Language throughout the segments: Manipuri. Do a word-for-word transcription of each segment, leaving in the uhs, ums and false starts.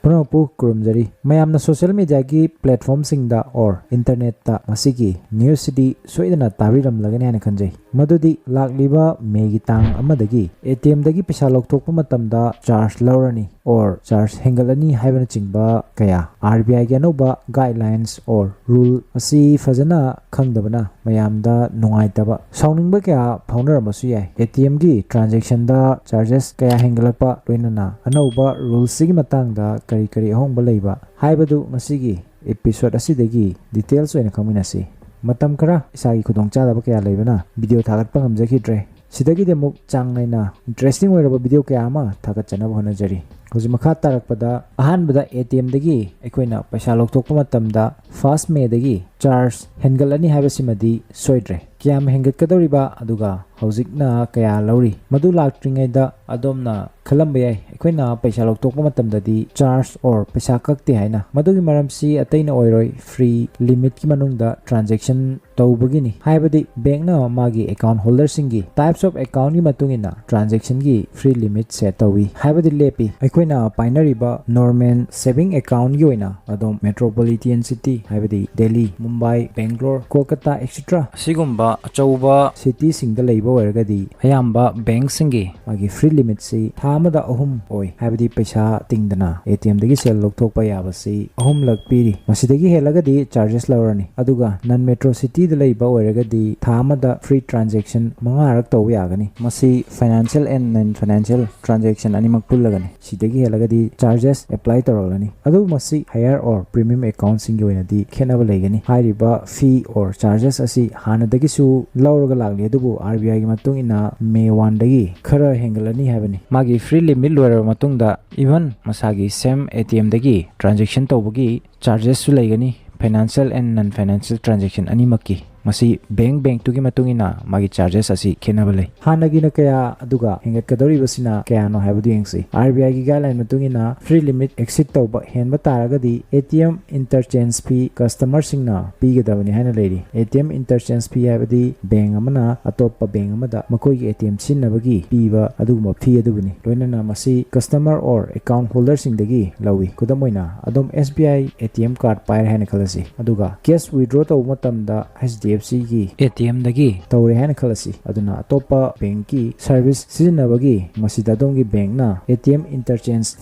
ꯄꯨꯝꯅꯃꯛꯄꯨ ꯈꯨꯔꯨꯝꯖꯔꯤ꯫ ꯃꯌꯥꯝꯅ social mediaꯒꯤ platformꯁꯤꯡꯗ or internetꯇ ꯃꯁꯤꯒꯤ newsꯁꯤꯗꯤ ꯁꯣꯏꯗꯅ ꯇꯥꯕꯤꯔꯝꯂꯒꯅꯤ ꯍꯥꯏꯅ ꯈꯟꯖꯩ꯫ ꯃꯗꯨꯗꯤ ꯂꯥꯛꯂꯤꯕ ꯃꯦꯒꯤ ꯇꯥꯡ ꯑꯃꯗꯒꯤ ATMꯗꯒꯤ ꯄꯩꯁꯥ ꯂꯧꯊꯣꯛꯄ ꯃꯇꯝꯗ charge ꯂꯧꯔꯅꯤ or charge ꯍꯦꯟꯒꯠꯂꯅꯤ ꯍꯥꯏꯕꯅꯆꯤꯡꯕ ꯀꯌꯥ꯫ RBIꯒꯤ ꯑꯅꯧꯕ guidelines or rule ꯑꯁꯤ ꯐꯖꯅ ꯈꯪꯗꯕꯅ ꯃꯌꯥꯝꯗ ꯅꯨꯡꯉꯥꯏꯇꯕ, ꯁꯥꯎꯅꯤꯡꯕ ꯀꯌꯥ ꯐꯥꯎꯅꯔꯝꯕꯁꯨ ꯌꯥꯏ꯫ ATMꯒꯤ transactionꯗ charges ꯀꯌꯥ ꯍꯦꯟꯒꯠꯂꯛꯄ, ꯂꯣꯏꯅꯅ ꯑꯅꯧꯕ ruleꯁꯤꯒꯤ ꯃꯇꯥꯡꯗ ꯀꯔꯤ ꯀꯔꯤ ꯑꯍꯣꯡꯕ ꯂꯩꯕ ꯍꯥꯏꯕꯗꯨ ꯉꯁꯤꯒꯤ episode ꯑꯁꯤꯗꯒꯤ details ꯑꯣꯏꯅ ꯈꯪꯃꯤꯟꯅꯁꯤ꯫ ꯃꯇꯝ ꯈꯔ ꯏꯁꯥꯒꯤ ꯈꯨꯗꯣꯡꯆꯥꯗꯕ ꯀꯌꯥ ꯂꯩꯕꯅ video ꯊꯥꯒꯠꯄ ꯉꯝꯖꯈꯤꯗ꯭ꯔꯦ꯫ ꯁꯤꯗꯒꯤꯗꯤ ꯑꯃꯨꯛ ꯆꯥꯡ ꯅꯥꯏꯅ interesting ꯑꯣꯏꯔꯕ video ꯀꯌꯥ ꯑꯃ ꯊꯥꯒꯠꯆꯅꯕ ꯍꯣꯠꯅꯖꯔꯤ꯫ ꯍꯧꯖꯤꯛ ꯃꯈꯥ ꯇꯥꯔꯛꯄꯗ, ꯑꯍꯥꯟꯕꯗ ATMꯗꯒꯤ ꯑꯩꯈꯣꯏꯅ ꯄꯩꯁꯥ ꯂꯧꯊꯣꯛꯄ ꯃꯇꯝꯗ first Mayꯗꯒꯤ charge ꯍꯦꯟꯒꯠꯂꯅꯤ ꯍꯥꯏꯕꯁꯤꯃꯗꯤ ꯁꯣꯏꯗ꯭ꯔꯦ꯫ ꯀꯌꯥꯝ ꯍꯦꯟꯒꯠꯀꯗꯧꯔꯤꯕ, ꯑꯗꯨꯒ ꯍꯧꯖꯤꯛꯅ ꯀꯌꯥ ꯂꯧꯔꯤ? ꯃꯗꯨ ꯂꯥꯛꯇ꯭ꯔꯤꯉꯩꯗ ꯑꯗꯣꯝꯅ ꯈꯜꯂꯝꯕ ꯌꯥꯏ, ꯑꯩꯈꯣꯏꯅ ꯄꯩꯁꯥ ꯂꯧꯊꯣꯛꯄ ꯃꯇꯝꯗꯗꯤ charge or ꯄꯩꯁꯥ ꯀꯛꯇꯦ ꯍꯥꯏꯅ꯫ ꯃꯗꯨꯒꯤ ꯃꯔꯝꯁꯤ ꯑꯇꯩꯅ ꯑꯣꯏꯔꯣꯏ, free limitꯀꯤ ꯃꯅꯨꯡꯗ transaction ꯇꯧꯕꯒꯤꯅꯤ꯫ ꯍꯥꯏꯕꯗꯤ bankꯅ ꯃꯥꯒꯤ account holderꯁꯤꯡꯒꯤ types of accountꯀꯤ ꯃꯇꯨꯡ ꯏꯟꯅ transactionꯒꯤ free limit set ꯇꯧꯏ, ꯍꯥꯏꯕꯗꯤ ꯂꯦꯞꯄꯤ꯫ ꯑꯩꯈꯣꯏꯅ ꯄꯥꯏꯅꯔꯤꯕ normal saving accountꯀꯤ ꯑꯣꯏꯅ ꯑꯗꯣꯝ metropolitan city, ꯍꯥꯏꯕꯗꯤ ꯗꯦꯜꯂꯤ, ꯃꯨꯝꯕꯥꯏ, ꯕꯦꯡꯒ꯭ꯂꯣꯔ, ꯀꯣꯜꯀꯇꯥ, etcetera ꯑꯁꯤꯒꯨꯝꯕ ꯑꯆꯧꯕ cityꯁꯤꯡꯗ ꯂꯩꯕ ꯑꯣꯏꯔꯒꯗꯤ ꯑꯌꯥꯝꯕ bankꯁꯤꯡꯒꯤ ꯃꯥꯒꯤ free limitꯁꯤ ꯊꯥ ꯑꯃꯗ ꯑꯍꯨꯝ ꯑꯣꯏ, ꯍꯥꯏꯕꯗꯤ ꯄꯩꯁꯥ ꯇꯤꯡꯗꯅ ATMꯗꯒꯤ ꯁꯦꯜ ꯂꯧꯊꯣꯛꯄ ꯌꯥꯕꯁꯤ ꯑꯍꯨꯝꯂꯛ ꯄꯤꯔꯤ꯫ ꯃꯁꯤꯗꯒꯤ ꯍꯦꯜꯂꯒꯗꯤ charges ꯂꯧꯔꯅꯤ꯫ ꯑꯗꯨꯒ non metro cityꯗ ꯂꯩꯕ ꯑꯣꯏꯔꯒꯗꯤ ꯊꯥ ꯑꯃꯗ free transaction ꯃꯉꯥꯔꯛ ꯇꯧꯕ ꯌꯥꯒꯅꯤ꯫ ꯃꯁꯤ financial and non financial transaction ꯑꯅꯤꯃꯛ ꯄꯨꯜꯂꯒꯅꯤ꯫ ꯁꯤꯗꯒꯤ ꯍꯦꯜꯂꯒꯗꯤ charges apply ꯇꯧꯔꯛꯂꯅꯤ꯫ ꯑꯗꯨꯕꯨ ꯃꯁꯤ higher or premium accountꯁꯤꯡꯒꯤ ꯑꯣꯏꯅꯗꯤ ꯈꯦꯠꯅꯕ ꯂꯩꯒꯅꯤ꯫ ꯍꯥꯏꯔꯤꯕ fee or charges ꯑꯁꯤ ꯍꯥꯟꯅꯗꯒꯤꯁꯨ ꯂꯧꯔꯒ ꯂꯥꯛꯂꯤ, ꯑꯗꯨꯕꯨ RBIꯒꯤ ꯃꯇꯨꯡ ꯏꯟꯅ May oneꯗꯒꯤ ꯈꯔ ꯍꯦꯟꯒꯠꯂꯅꯤ ꯍꯥꯏꯕꯅꯤ꯫ ꯃꯥꯒꯤ free limit ꯂꯣꯏꯔꯕ ꯃꯇꯨꯡꯗ even ꯃꯁꯥꯒꯤ same ATMꯗꯒꯤ transaction ꯇꯧꯕꯒꯤ chargesꯁꯨ ꯂꯩꯒꯅꯤ, financial and non financial transaction ꯑꯅꯤꯃꯛꯀꯤ꯫ ꯃꯁꯤ ꯕꯦꯡ ꯕꯦꯡꯛꯇꯨꯒꯤ ꯃꯇꯨꯡ ꯏꯟꯅ ꯃꯥꯒꯤ ꯆꯥꯔꯖꯦꯁ ꯑꯁꯤ ꯈꯦꯠꯅꯕ ꯂꯩ꯫ ꯍꯥꯟꯅꯒꯤꯅ ꯀꯌꯥ, ꯑꯗꯨꯒ ꯍꯦꯟꯒꯠꯀꯗꯧꯔꯤꯕꯁꯤꯅ ꯀꯌꯥꯅꯣ ꯍꯥꯏꯕꯗꯨ ꯌꯦꯡꯁꯤ꯫ ꯑꯥꯔ ꯕꯤ ꯑꯥꯏꯒꯤ ꯒꯥꯏꯗꯂꯥꯏꯟ ꯃꯇꯨꯡ ꯏꯟꯅ, ꯐ꯭ꯔꯤ ꯂꯤꯃꯤꯠ ꯑꯦꯛꯁꯤꯠ ꯇꯧꯕ ꯍꯦꯟꯕ ꯇꯥꯔꯒꯗꯤ, ꯑꯦ ꯇꯤ ꯑꯦꯝ ꯏꯟꯇꯔꯆꯦꯟꯖ ꯐꯤ ꯀꯁꯇꯃꯔꯁꯤꯡꯅ ꯄꯤꯒꯗꯕꯅꯤ ꯍꯥꯏꯅ ꯂꯩꯔꯤ꯫ ꯑꯦ ꯇꯤ ꯑꯦꯝ ꯏꯟꯇꯔꯆꯦꯟꯖ ꯐꯤ ꯍꯥꯏꯕꯗꯤ ꯕꯦꯡ ꯑꯃꯅ ꯑꯇꯣꯞꯄ ꯕꯦꯡ ꯑꯃꯗ ꯃꯈꯣꯏꯒꯤ ꯑꯦ ꯇꯤ ꯑꯦꯝ ꯁꯤꯖꯤꯟꯅꯕꯒꯤ ꯄꯤꯕ ꯑꯗꯨꯒꯨꯝꯕ ꯐꯤ ꯑꯗꯨꯕꯨꯅꯤ꯫ ꯂꯣꯏꯅꯅ ꯃꯁꯤ ꯀꯁꯇꯃꯔ ꯑꯣꯔ ꯑꯦꯀꯥꯎꯟ ꯍꯣꯜꯗꯔꯁꯤꯡꯗꯒꯤ ꯂꯧꯏ꯫ ꯈꯨꯗꯝ ꯑꯣꯏꯅ, ꯑꯗꯣꯝ S B I A T M card ꯄꯥꯏꯔꯦ ꯍꯥꯏꯅ ꯈꯜꯂꯁꯤ, ꯑꯗꯨꯒ ꯀꯦꯁ ꯋꯤꯗ꯭ꯔꯣ ꯇꯧꯕ ꯃꯇꯝꯗ ꯑꯩꯆ ꯗꯤ ꯑꯦꯐ ꯁꯤꯒꯤ ꯑꯦ ꯇꯤ ꯑꯦꯝꯗꯒꯤ ꯇꯧꯔꯦ ꯍꯥꯏꯅ ꯈꯜꯂꯁꯤ, ꯑꯗꯨꯅ ꯑꯇꯣꯞꯄ ꯕꯦꯡꯛꯀꯤ ꯁꯔꯚꯤꯁ ꯁꯤꯖꯤꯟꯅꯕꯒꯤ ꯃꯁꯤꯗ ꯑꯗꯣꯝꯒꯤ ꯕꯦꯡꯛꯅ A T M interchange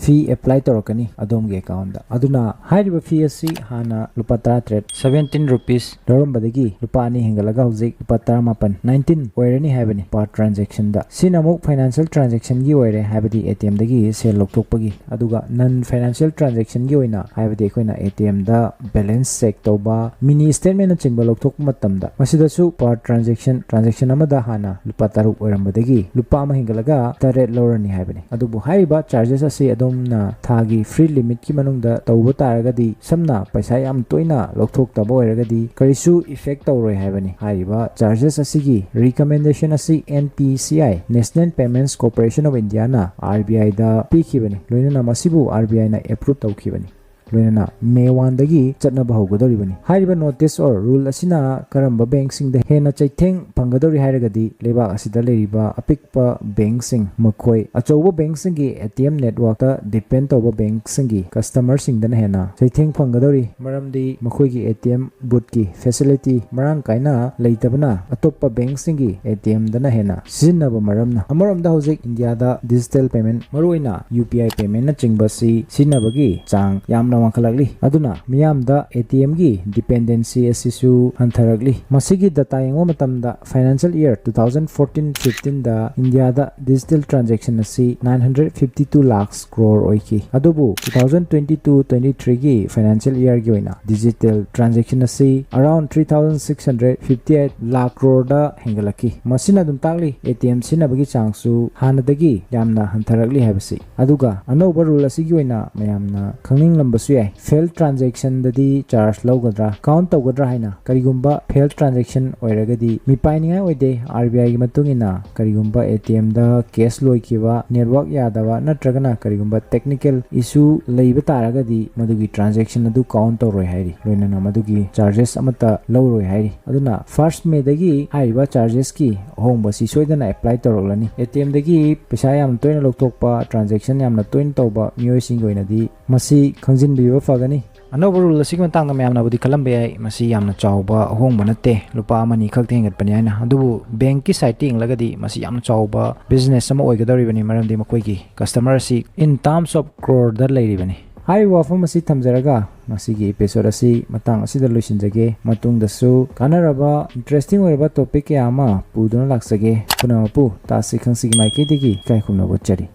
fee apply ꯇꯧꯔꯛꯀꯅꯤ ꯑꯗꯣꯝꯒꯤ ꯑꯦꯀꯥꯎꯟꯗ꯫ ꯑꯗꯨꯅ ꯍꯥꯏꯔꯤꯕ ꯐꯤ ꯑꯁꯤ ꯍꯥꯟꯅ ꯂꯨꯄꯥ ꯇꯔꯥꯇꯔꯦꯠ, seventeen rupees, ꯂꯧꯔꯝꯕꯗꯒꯤ ꯂꯨꯄꯥ ꯑꯅꯤ ꯍꯦꯟꯒꯠꯂꯒ ꯍꯧꯖꯤꯛ ꯂꯨꯄꯥ ꯇꯔꯥꯃꯥꯄꯟ, nineteen, ꯑꯣꯏꯔꯅꯤ ꯍꯥꯏꯕꯅꯤ per transaction ꯗ꯫ ꯁꯤꯅ ꯑꯃꯨꯛ ꯐꯥꯏꯅꯥꯟꯁꯤꯌꯦꯜ ꯇ꯭ꯔꯥꯟꯖꯦꯛꯁꯟꯒꯤ ꯑꯣꯏꯔꯦ, ꯍꯥꯏꯕꯗꯤ ꯑꯦ ꯇꯤ ꯑꯦꯝꯗꯒꯤ ꯁꯦꯜ ꯂꯧꯊꯣꯛꯄꯒꯤ꯫ ꯑꯗꯨꯒ ꯅꯟ ꯐꯥꯏꯅꯥꯟꯁꯤꯌꯦꯜ ꯇ꯭ꯔꯥꯟꯖꯦꯛꯁꯟꯒꯤ ꯑꯣꯏꯅ, ꯍꯥꯏꯕꯗꯤ ꯑꯩꯈꯣꯏꯅ ꯑꯦ ꯇꯤ ꯑꯦꯝꯗ ꯕꯦꯂꯦꯟꯁ ꯆꯦꯛ ꯇꯧꯕ, ꯃꯤꯅꯤ ꯁ꯭ꯇꯦꯠꯃꯦꯟꯅꯆꯤꯡꯕ ꯂꯧꯊꯣꯛꯄ ꯃꯇꯝꯗ, ꯃꯁꯤꯗꯁꯨ per transaction, transaction ꯑꯃꯗ ꯍꯥꯟꯅ ꯂꯨꯄꯥ ꯇꯔꯨꯛ ꯑꯣꯏꯔꯝꯕꯗꯒꯤ ꯂꯨꯄꯥ ꯑꯃ ꯍꯦꯟꯒꯠꯂꯒ ꯇꯔꯦꯠ ꯂꯧꯔꯅꯤ ꯍꯥꯏꯕꯅꯤ꯫ ꯑꯗꯨꯕꯨ ꯍꯥꯏꯔꯤꯕ ꯆꯥꯔꯖꯦꯁ ꯑꯁꯤ ꯑꯗꯣꯝꯅ ꯊꯥꯒꯤ ꯐ꯭ꯔꯤ ꯂꯤꯃꯤꯠꯀꯤ ꯃꯅꯨꯡꯗ ꯇꯧꯕ ꯇꯥꯔꯒꯗꯤ, ꯁꯝꯅ ꯄꯩꯁꯥ ꯌꯥꯝ ꯇꯣꯏꯅ ꯂꯧꯊꯣꯛꯇꯕ ꯑꯣꯏꯔꯒꯗꯤ, ꯀꯔꯤꯁꯨ ꯏꯐꯦꯛ ꯇꯧꯔꯣꯏ ꯍꯥꯏꯕꯅꯤ꯫ ꯍꯥꯏꯔꯤꯕ ꯆꯥꯔꯖꯦꯁ ꯑꯁꯤꯒꯤ ꯔꯤꯀꯃꯦꯟꯗꯦꯁꯟ ꯑꯁꯤ N P C I, National Payments Corporation of India ꯅ ꯑꯥꯔ ꯕꯤ ꯑꯥꯏꯗ ꯄꯤꯈꯤꯕꯅꯤ, ꯂꯣꯏꯅꯅ ꯃꯁꯤꯕꯨ ꯑꯥꯔ ꯕꯤ ꯑꯥꯏꯅ ꯑꯦꯄ꯭ꯔꯨꯞ ꯇꯧꯈꯤꯕꯅꯤ꯫ ꯂꯣꯏꯅꯅ ꯃꯦ ꯋꯥꯟꯗꯒꯤ ꯆꯠꯅꯕ ꯍꯧꯒꯗꯧꯔꯤꯕꯅꯤ꯫ ꯍꯥꯏꯔꯤꯕ ꯅꯣꯇꯤꯁ ꯑꯣꯔ ꯔꯨꯜ ꯑꯁꯤꯅ ꯀꯔꯝꯕ ꯕꯦꯡꯛꯁꯤꯡꯗ ꯍꯦꯟꯅ ꯆꯩꯊꯦꯡ ꯐꯪꯒꯗꯧꯔꯤ ꯍꯥꯏꯔꯒꯗꯤ, ꯂꯩꯕꯥꯛ ꯑꯁꯤꯗ ꯂꯩꯔꯤꯕ ꯑꯄꯤꯛꯄ ꯕꯦꯡꯛꯁꯤꯡ, ꯃꯈꯣꯏ ꯑꯆꯧꯕ ꯕꯦꯡꯛꯁꯤꯡꯒꯤ ꯑꯦ ꯇꯤ ꯑꯦꯝ ꯅꯦꯠꯋꯥꯔꯛꯇ ꯗꯤꯄꯦꯟ ꯇꯧꯕ ꯕꯦꯡꯛꯁꯤꯡꯒꯤ ꯀꯁꯇꯃꯔꯁꯤꯡꯗꯅ ꯍꯦꯟꯅ ꯆꯩꯊꯦꯡ ꯐꯪꯒꯗꯧꯔꯤ, ꯃꯔꯝꯗꯤ ꯃꯈꯣꯏꯒꯤ ꯑꯦ ꯇꯤ ꯑꯦꯝ ꯕꯨꯠꯀꯤ ꯐꯦꯁꯤꯂꯤꯇꯤ ꯃꯔꯥꯡ ꯀꯥꯏꯅ ꯂꯩꯇꯕꯅ ꯑꯇꯣꯞꯄ ꯕꯦꯡꯛꯁꯤꯡꯒꯤ ꯑꯦ ꯇꯤ ꯑꯦꯝꯗꯅ ꯍꯦꯟꯅ ꯁꯤꯖꯤꯟꯅꯕ ꯃꯔꯝꯅ꯫ ꯑꯃꯔꯣꯝꯗ ꯍꯧꯖꯤꯛ ꯏꯟꯗꯤꯌꯥꯗ ꯗꯤꯖꯤꯇꯦꯜ ꯄꯦꯃꯦꯟ, ꯃꯔꯨꯑꯣꯏꯅ ꯌꯨ ꯄꯤ ꯑꯥꯏ ꯄꯦꯃꯦꯟꯅꯆꯤꯡꯕ ꯑꯁꯤ ꯁꯤꯖꯤꯟꯅꯕꯒꯤ ꯆꯥꯡ ꯌꯥꯝꯅ ꯋꯥꯡꯈꯠꯂꯛꯂꯤ꯫ ꯑꯗꯨꯅ ꯃꯤꯌꯥꯝꯗ ꯑꯦ ꯇꯤ ꯑꯦꯝꯒꯤ ꯗꯤꯄꯦꯟꯗꯦꯟꯁꯤ ꯑꯁꯤꯁꯨ ꯍꯟꯊꯔꯛꯂꯤ꯫ ꯃꯁꯤꯒꯤ ꯗꯇꯥ ꯌꯦꯡꯕ ꯃꯇꯝꯗ, financial year two thousand fourteen fifteen ꯗ ꯏꯟꯗꯤꯌꯥꯗ ꯗꯤꯖꯤꯇꯦꯜ ꯇ꯭ꯔꯥꯟꯖꯦꯛꯁꯟ ꯑꯁꯤ nine hundred fifty two lakhs crore ꯑꯣꯏꯈꯤ꯫ ꯑꯗꯨꯕꯨ two thousand twenty two twenty three ꯒꯤ ꯐꯥꯏꯅꯥꯟꯁꯤꯌꯦꯜ ꯏꯌꯔꯒꯤ ꯑꯣꯏꯅ ꯗꯤꯖꯤꯇꯦꯜ ꯇ꯭ꯔꯥꯟꯖꯦꯛꯁꯟ ꯑꯁꯤ around three thousand six hundred fifty eight lakh crore ꯗ ꯍꯦꯟꯒꯠꯂꯛꯈꯤ꯫ ꯃꯁꯤꯅ ꯑꯗꯨꯝ ꯇꯥꯛꯂꯤ, ꯑꯦ ꯇꯤ ꯑꯦꯝ ꯁꯤꯖꯤꯟꯅꯕꯒꯤ ꯆꯥꯡꯁꯨ ꯍꯥꯟꯅꯗꯒꯤ ꯌꯥꯝꯅ ꯍꯟꯊꯔꯛꯂꯤ ꯍꯥꯏꯕꯁꯤ꯫ ꯑꯗꯨꯒ ꯑꯅꯧꯕ ꯔꯨꯜ ꯑꯁꯤꯒꯤ ꯑꯣꯏꯅ ꯃꯌꯥꯝꯅ ꯈꯪꯅꯤꯡꯂꯝꯕꯁꯨ ꯁꯨ ꯌꯥꯏ꯫ ꯐꯦꯜ ꯇ꯭ꯔꯥꯟꯖꯦꯛꯁꯟꯗꯗꯤ ꯆꯥꯔꯖ ꯂꯧꯒꯗ꯭ꯔꯥ, ꯀꯥꯎꯟ ꯇꯧꯒꯗ꯭ꯔꯥ ꯍꯥꯏꯅ꯫ ꯀꯔꯤꯒꯨꯝꯕ ꯐꯦꯜ ꯇ꯭ꯔꯥꯟꯖꯦꯛꯁꯟ ꯑꯣꯏꯔꯒꯗꯤ ꯃꯤꯄꯥꯏꯅꯤꯡꯉꯥꯏ ꯑꯣꯏꯗꯦ꯫ ꯑꯥꯔ ꯕꯤ ꯑꯥꯏꯒꯤ ꯃꯇꯨꯡ ꯏꯟꯅ ꯀꯔꯤꯒꯨꯝꯕ ꯑꯦ ꯇꯤ ꯑꯦꯝꯗ ꯀꯦꯁ ꯂꯣꯏꯈꯤꯕ, ꯅꯦꯠꯋꯥꯛ ꯌꯥꯗꯕ ꯅꯠꯇ꯭ꯔꯒꯅ ꯀꯔꯤꯒꯨꯝꯕ ꯇꯦꯛꯅꯤꯀꯦꯜ ꯏꯁꯨ ꯂꯩꯕ ꯇꯥꯔꯒꯗꯤ ꯃꯗꯨꯒꯤ ꯇ꯭ꯔꯥꯟꯖꯦꯛꯁꯟ ꯑꯗꯨ ꯀꯥꯎꯟ ꯇꯧꯔꯣꯏ ꯍꯥꯏꯔꯤ, ꯂꯣꯏꯅꯅ ꯃꯗꯨꯒꯤ ꯆꯥꯔꯖꯦꯁ ꯑꯃꯠꯇ ꯂꯧꯔꯣꯏ ꯍꯥꯏꯔꯤ꯫ ꯑꯗꯨꯅ ꯐꯥꯔꯁ ꯃꯦꯗꯒꯤ ꯍꯥꯏꯔꯤꯕ ꯆꯥꯔꯖꯦꯁꯀꯤ ꯑꯍꯣꯡꯕ ꯑꯁꯤ ꯁꯣꯏꯗꯅ ꯑꯦꯄ꯭ꯂꯥꯏ ꯇꯧꯔꯛꯂꯅꯤ꯫ ꯑꯦ ꯇꯤ ꯑꯦꯝꯗꯒꯤ ꯄꯩꯁꯥ ꯌꯥꯝꯅ ꯇꯣꯏꯅ ꯂꯧꯊꯣꯛꯄ, ꯇ꯭ꯔꯥꯟꯖꯦꯛꯁꯟ ꯌꯥꯝꯅ ꯇꯣꯏꯅ ꯇꯧꯕ ꯃꯤꯑꯣꯏꯁꯤꯡꯒꯤ ꯑꯣꯏꯅꯗꯤ ꯃꯁꯤ ꯈꯪꯖꯤꯟꯕꯤꯕ ꯐꯒꯅꯤ꯫ ꯑꯅꯧꯕ ꯔꯨꯜ ꯑꯁꯤꯒꯤ ꯃꯇꯥꯡꯗ ꯃꯌꯥꯝꯅꯕꯨꯗꯤ ꯈꯜꯂꯝꯕ ꯌꯥꯏ, ꯃꯁꯤ ꯌꯥꯝꯅ ꯆꯥꯎꯕ ꯑꯍꯣꯡꯕ ꯅꯠꯇꯦ, ꯂꯨꯄꯥ ꯑꯃꯅꯤ ꯈꯛꯇ ꯍꯦꯟꯒꯠꯄꯅꯤ ꯍꯥꯏꯅ꯫ ꯑꯗꯨꯕꯨ ꯕꯦꯡꯛꯀꯤ ꯁꯥꯏꯠꯇ ꯌꯦꯡꯂꯒꯗꯤ ꯃꯁꯤ ꯌꯥꯝꯅ ꯆꯥꯎꯕ ꯕꯤꯖꯤꯅꯦꯁ ꯑꯃ ꯑꯣꯏꯒꯗꯧꯔꯤꯕꯅꯤ, ꯃꯔꯝꯗꯤ ꯃꯈꯣꯏꯒꯤ ꯀꯁꯇꯃꯔ ꯑꯁꯤ in terms of crore ꯗ ꯂꯩꯔꯤꯕꯅꯤ꯫ ꯍꯥꯏꯔꯤꯕ ꯋꯥꯐꯝ ꯑꯁꯤ ꯊꯝꯖꯔꯒ ꯉꯁꯤꯒꯤ ꯏꯄꯤꯁꯣꯗ ꯑꯁꯤ ꯃꯇꯥꯡ ꯑꯁꯤꯗ ꯂꯣꯏꯁꯤꯟꯖꯒꯦ꯫ ꯃꯇꯨꯡꯗꯁꯨ ꯀꯥꯟꯅꯔꯕ, ꯏꯟꯇꯔꯦꯁꯇꯤꯡ ꯑꯣꯏꯔꯕ ꯇꯣꯄꯤꯛ ꯀꯌꯥ ꯑꯃ ꯄꯨꯗꯨꯅ ꯂꯥꯛꯆꯒꯦ꯫ ꯄꯨꯝꯅꯃꯛꯄꯨ ꯇꯥꯁꯤ ꯈꯪꯁꯤꯒꯤ ꯃꯥꯏꯀꯩꯗꯒꯤ ꯏꯀꯥꯏ ꯈꯨꯝꯅꯕ ꯎꯠꯆꯔꯤ꯫